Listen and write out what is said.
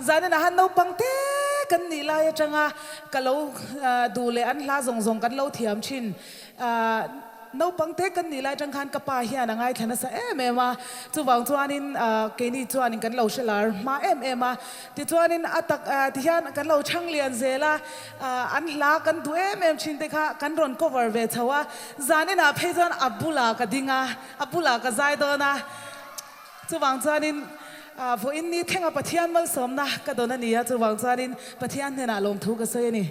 Zanin ah han naupang te kan nih lai atanga ka lo duh leh an hla zawng zawng kan lo thiam thin. Naupang te kan nih lai atang khan ka pa hian a ngaithla nasa em em a, chuvang chuanin keini chuanin kan lo hre lar hma em em a. Tichuanin a tak tihian kan lo chhang lian zel a, an hla kan duh em em thin te kha kan rawn cover ve chho a. Zaninah phei chuan a bulah ka ding a, a bulah ka zai dawn a. Chuvang chuanin vawiin ni thlenga Pathian malsawmna ka dawn a ni a, chuvang chuanin Pathian hnenah lawmthu ka sawi a ni.